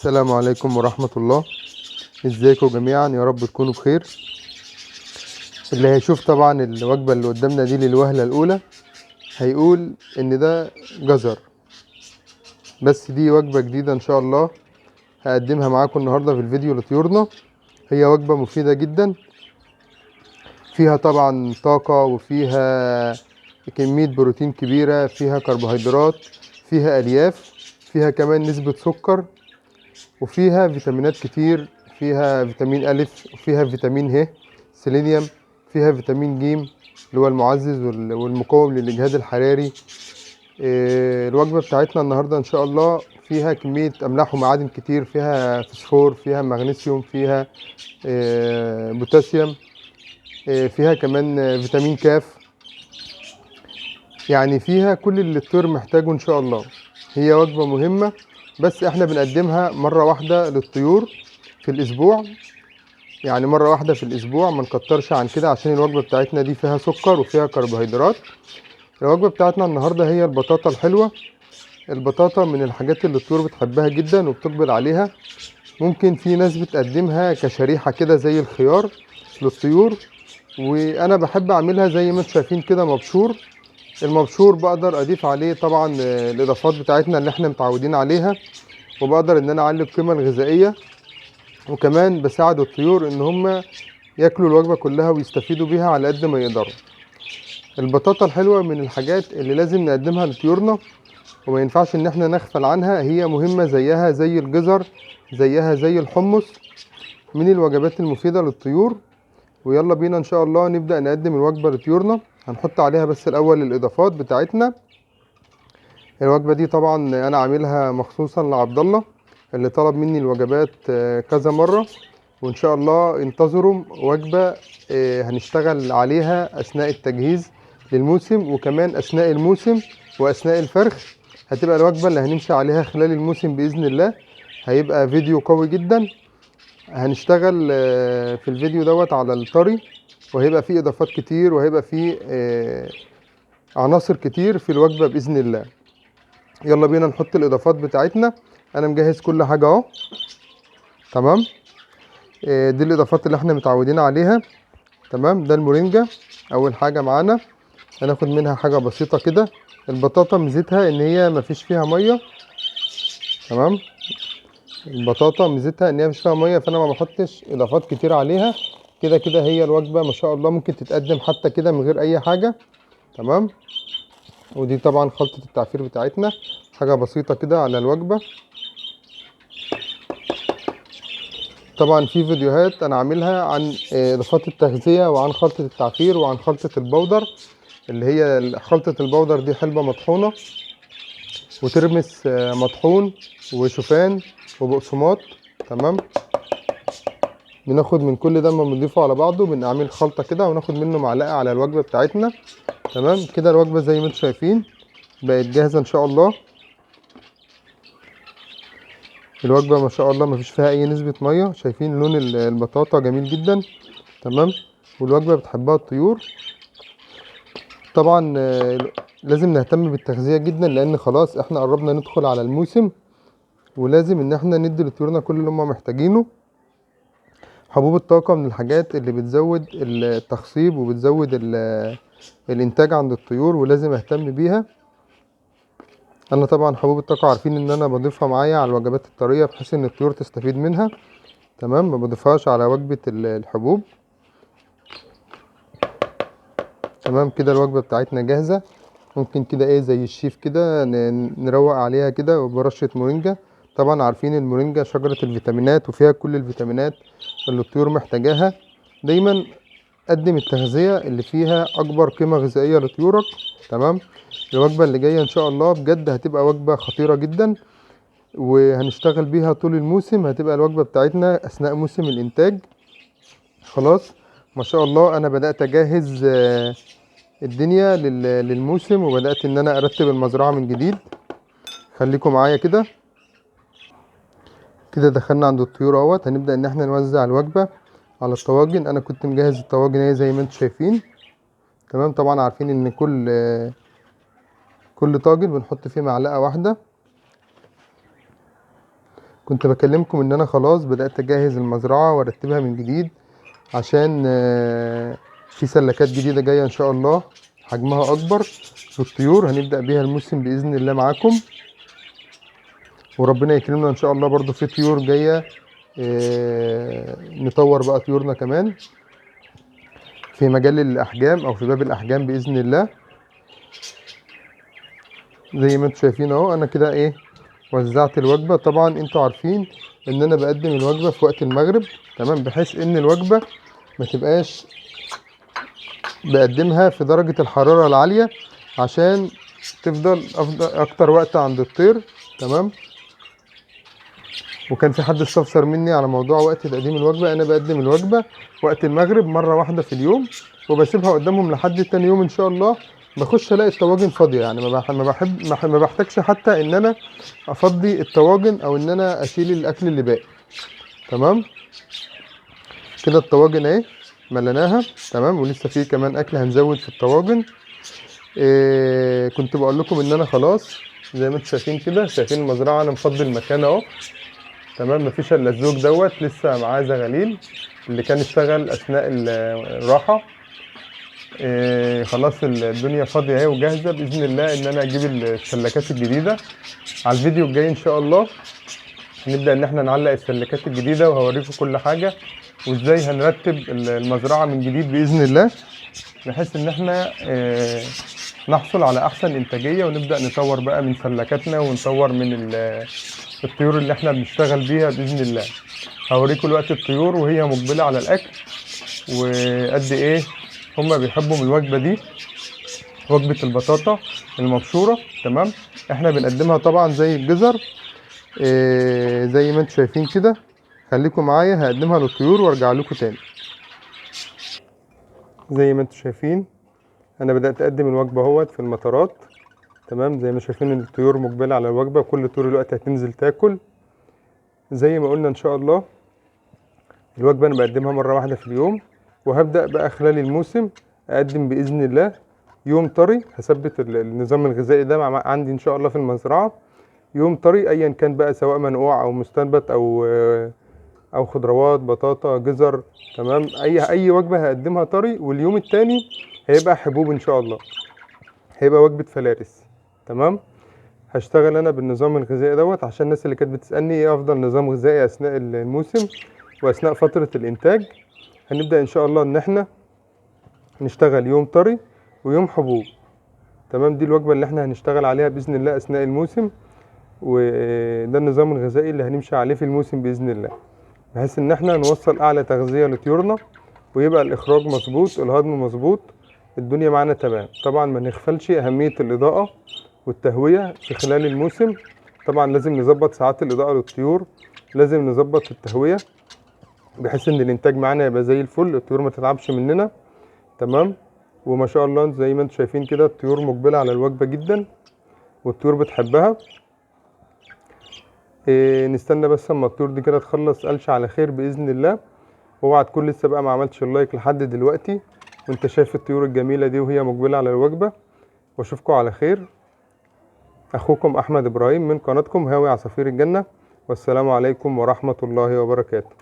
السلام عليكم ورحمة الله. ازيكم جميعا؟ يا رب تكونوا بخير. اللي هيشوف طبعا الوجبة اللي قدامنا دي للوهلة الأولى هيقول إن ده جزر، بس دي وجبة جديدة إن شاء الله هقدمها معاكم النهاردة في الفيديو لطيورنا. هي وجبة مفيدة جدا، فيها طبعا طاقة وفيها كمية بروتين كبيرة، فيها كربوهيدرات، فيها ألياف، فيها كمان نسبة سكر، وفيها فيتامينات كتير، فيها فيتامين ألف، وفيها فيتامين ه سيلينيوم، فيها فيتامين ج اللي هو المعزز والمقاوم للإجهاد الحراري. الوجبة بتاعتنا النهاردة إن شاء الله فيها كمية أملاح ومعادن كتير، فيها فوسفور، فيها مغنيسيوم، فيها بوتاسيوم، فيها كمان فيتامين كاف، يعني فيها كل اللي الطير محتاجه إن شاء الله. هي وجبة مهمة، بس احنا بنقدمها مرة واحدة للطيور في الأسبوع، يعني مرة واحدة في الأسبوع، ما نكترش عن كده عشان الوجبة بتاعتنا دي فيها سكر وفيها كربوهيدرات. الوجبة بتاعتنا النهاردة هي البطاطا الحلوة. البطاطا من الحاجات اللي الطيور بتحبها جدا وبتقبل عليها. ممكن في ناس بتقدمها كشريحة كده زي الخيار للطيور، وأنا بحب أعملها زي ما انتم شايفين كده مبشور. المبشور بقدر أضيف عليه طبعا الإضافات بتاعتنا اللي احنا متعودين عليها، وبقدر إن أنا أعلي القيمة الغذائية، وكمان بساعد الطيور إن هم ياكلوا الوجبة كلها ويستفيدوا بيها على قد ما يقدروا. البطاطا الحلوة من الحاجات اللي لازم نقدمها لطيورنا وما ينفعش إن احنا نغفل عنها، هي مهمة زيها زي الجزر، زيها زي الحمص، من الوجبات المفيدة للطيور. ويلا بينا إن شاء الله نبدأ نقدم الوجبة لطيورنا. هنحط عليها بس الأول الإضافات بتاعتنا. الوجبة دي طبعا أنا عاملها مخصوصا لعبد الله اللي طلب مني الوجبات كذا مرة، وإن شاء الله انتظروا وجبة هنشتغل عليها أثناء التجهيز للموسم، وكمان أثناء الموسم وأثناء الفرخ. هتبقى الوجبة اللي هنمشي عليها خلال الموسم بإذن الله. هيبقى فيديو قوي جدا، هنشتغل في الفيديو دوت على الطري، وهيبقى فيه إضافات كتير، وهيبقى فيه عناصر كتير في الوجبة بإذن الله. يلا بينا نحط الإضافات بتاعتنا. أنا مجهز كل حاجة أهو، تمام. دي الإضافات اللي احنا متعودين عليها، تمام. ده المورينجا أول حاجة معانا، هناخد منها حاجة بسيطة كده. البطاطا ميزتها إن هي مفيش فيها مية، تمام. البطاطا ميزتها إن هي مفيش فيها مية، فأنا ما بحطش إضافات كتير عليها. كده كده هي الوجبة ما شاء الله ممكن تتقدم حتى كده من غير أي حاجة، تمام. ودي طبعا خلطة التعفير بتاعتنا، حاجة بسيطة كده على الوجبة. طبعا في فيديوهات أنا عاملها عن إضافات التغذية وعن خلطة التعفير وعن خلطة البودر، اللي هي خلطة البودر دي حلبة مطحونة وترمس مطحون وشوفان وبقسماط، تمام. بناخد من كل ده ما بنضيفه على بعضه، بنعمل خلطة كده وناخد منه معلقة على الوجبة بتاعتنا، تمام. كده الوجبة زي ما انتم شايفين بقت جاهزة إن شاء الله. الوجبة ما شاء الله ما فيش فيها أي نسبة مية، شايفين لون البطاطا جميل جدا، تمام. والوجبة بتحبها الطيور. طبعا لازم نهتم بالتغذية جدا، لأن خلاص احنا قربنا ندخل على الموسم، ولازم إن احنا ندي لطيورنا كل اللي هم محتاجينه. حبوب الطاقة من الحاجات اللي بتزود التخصيب وبتزود الإنتاج عند الطيور، ولازم أهتم بيها. أنا طبعا حبوب الطاقة عارفين إن أنا بضيفها معايا على الوجبات الطرية بحيث إن الطيور تستفيد منها، تمام. ما بضيفهاش على وجبة الحبوب، تمام. كده الوجبة بتاعتنا جاهزة. ممكن كده زي الشيف كده نروق عليها كده وبرشة مورينجا. طبعا عارفين المورينجا شجرة الفيتامينات وفيها كل الفيتامينات اللي الطيور محتاجاها. دايما قدم التغذية اللي فيها أكبر قيمة غذائية لطيورك، تمام. الوجبة اللي جاية إن شاء الله بجد هتبقى وجبة خطيرة جدا، وهنشتغل بيها طول الموسم. هتبقى الوجبة بتاعتنا أثناء موسم الإنتاج. خلاص ما شاء الله أنا بدأت أجهز الدنيا للموسم، وبدأت إن أنا أرتب المزرعة من جديد. خليكم معايا كده. كده دخلنا عند الطيور اهوت. هنبدأ إن احنا نوزع الوجبة على الطواجن. أنا كنت مجهز الطواجن اهي زي ما انتم شايفين، تمام. طبعا عارفين إن كل طاجن بنحط فيه معلقة واحدة. كنت بكلمكم ان انا خلاص بدأت اجهز المزرعة وارتبها من جديد، عشان في سلكات جديدة جاية ان شاء الله حجمها اكبر للطيور، هنبدأ بيها الموسم بإذن الله معاكم، وربنا يكرمنا ان شاء الله. برضو في طيور جاية، نطور بقى طيورنا كمان في مجال الاحجام او في باب الاحجام بإذن الله. زي ما انتم شايفين اهو، انا كده ايه وزعت الوجبة. طبعا انتوا عارفين ان انا بقدم الوجبة في وقت المغرب، تمام، بحيث ان الوجبة ما تبقاش بقدمها في درجة الحرارة العالية عشان تفضل اكتر وقت عند الطير، تمام. وكان في حد استفسر مني على موضوع وقت تقديم الوجبة. انا بقدم الوجبة وقت المغرب مرة واحدة في اليوم، وبسيبها قدامهم لحد تاني يوم ان شاء الله. بخش الاقي الطواجن فاضية، يعني ما بحتاجش حتى ان انا افضي الطواجن او ان انا اشيل الاكل اللي باقي، تمام. كده الطواجن اهي مليناها، تمام، ولسه في كمان اكل هنزود في الطواجن. كنت بقول لكم ان انا خلاص زي ما انتم شايفين كده، شايفين المزرعة انا مفضي المكان اهو، تمام، مفيش الا الزوج دوت لسه معاه زغاليل اللي كان اشتغل اثناء الراحة. خلاص الدنيا فاضية اهي وجاهزة باذن الله ان انا اجيب السلكات الجديدة. على الفيديو الجاي ان شاء الله هنبدا ان احنا نعلق السلكات الجديدة، وهوريكم كل حاجة وازاي هنرتب المزرعة من جديد باذن الله، بحيث ان احنا نحصل على احسن انتاجية، ونبدا نطور بقى من سلكاتنا ونطور من الطيور اللي احنا بنشتغل بيها باذن الله. هوريكم الوقت الطيور وهي مقبله على الاكل وقد ايه هما بيحبوا من الوجبة دي، وجبة البطاطا المبشوره، تمام. احنا بنقدمها طبعا زي الجزر، زي ما انتم شايفين كده. خليكم معايا هقدمها للطيور وارجع لكم تاني. زي ما انتم شايفين انا بدات اقدم الوجبة اهوت في المطارات، تمام. زي ما شايفين ان الطيور مقبله على الوجبة، كل طيور الوقت هتنزل تاكل. زي ما قلنا ان شاء الله الوجبة انا بقدمها مرة واحدة في اليوم، وهبدا بقى خلال الموسم اقدم باذن الله يوم طري. هثبت النظام الغذائي ده عندي ان شاء الله في المزرعة، يوم طري ايا كان بقى، سواء منقوع او مستنبت او خضروات، بطاطا، جزر، تمام، اي وجبة هقدمها طري. واليوم التاني هيبقى حبوب ان شاء الله، هيبقى وجبة فلارس، تمام. هشتغل انا بالنظام الغذائي دوت عشان الناس اللي كانت بتسالني ايه افضل نظام غذائي اثناء الموسم واثناء فترة الانتاج. هنبدا ان شاء الله ان احنا نشتغل يوم طري ويوم حبوب، تمام. دي الوجبة اللي احنا هنشتغل عليها باذن الله اثناء الموسم، وده النظام الغذائي اللي هنمشي عليه في الموسم باذن الله، بحيث ان احنا نوصل اعلى تغذية لطيورنا، ويبقى الاخراج مظبوط، الهضم مظبوط، الدنيا معانا تمام. طبعا ما نغفلش اهمية الاضاءة والتهويه في خلال الموسم. طبعا لازم نظبط ساعات الاضاءة للطيور، لازم نظبط التهويه بحيث ان الانتاج معانا يبقى زي الفل، الطيور ما تتعبش مننا، تمام. وما شاء الله زي ما انتم شايفين كده الطيور مقبله على الوجبة جدا، والطيور بتحبها. نستنى بس اما الطيور دي كده تخلص قلش على خير باذن الله. اوعى تكون لسه بقى ما عملتش اللايك لحد دلوقتي وانت شايف الطيور الجميلة دي وهي مقبله على الوجبة. واشوفكم على خير. اخوكم احمد ابراهيم من قناتكم هاوي عصافير الجنة، والسلام عليكم ورحمة الله وبركاته.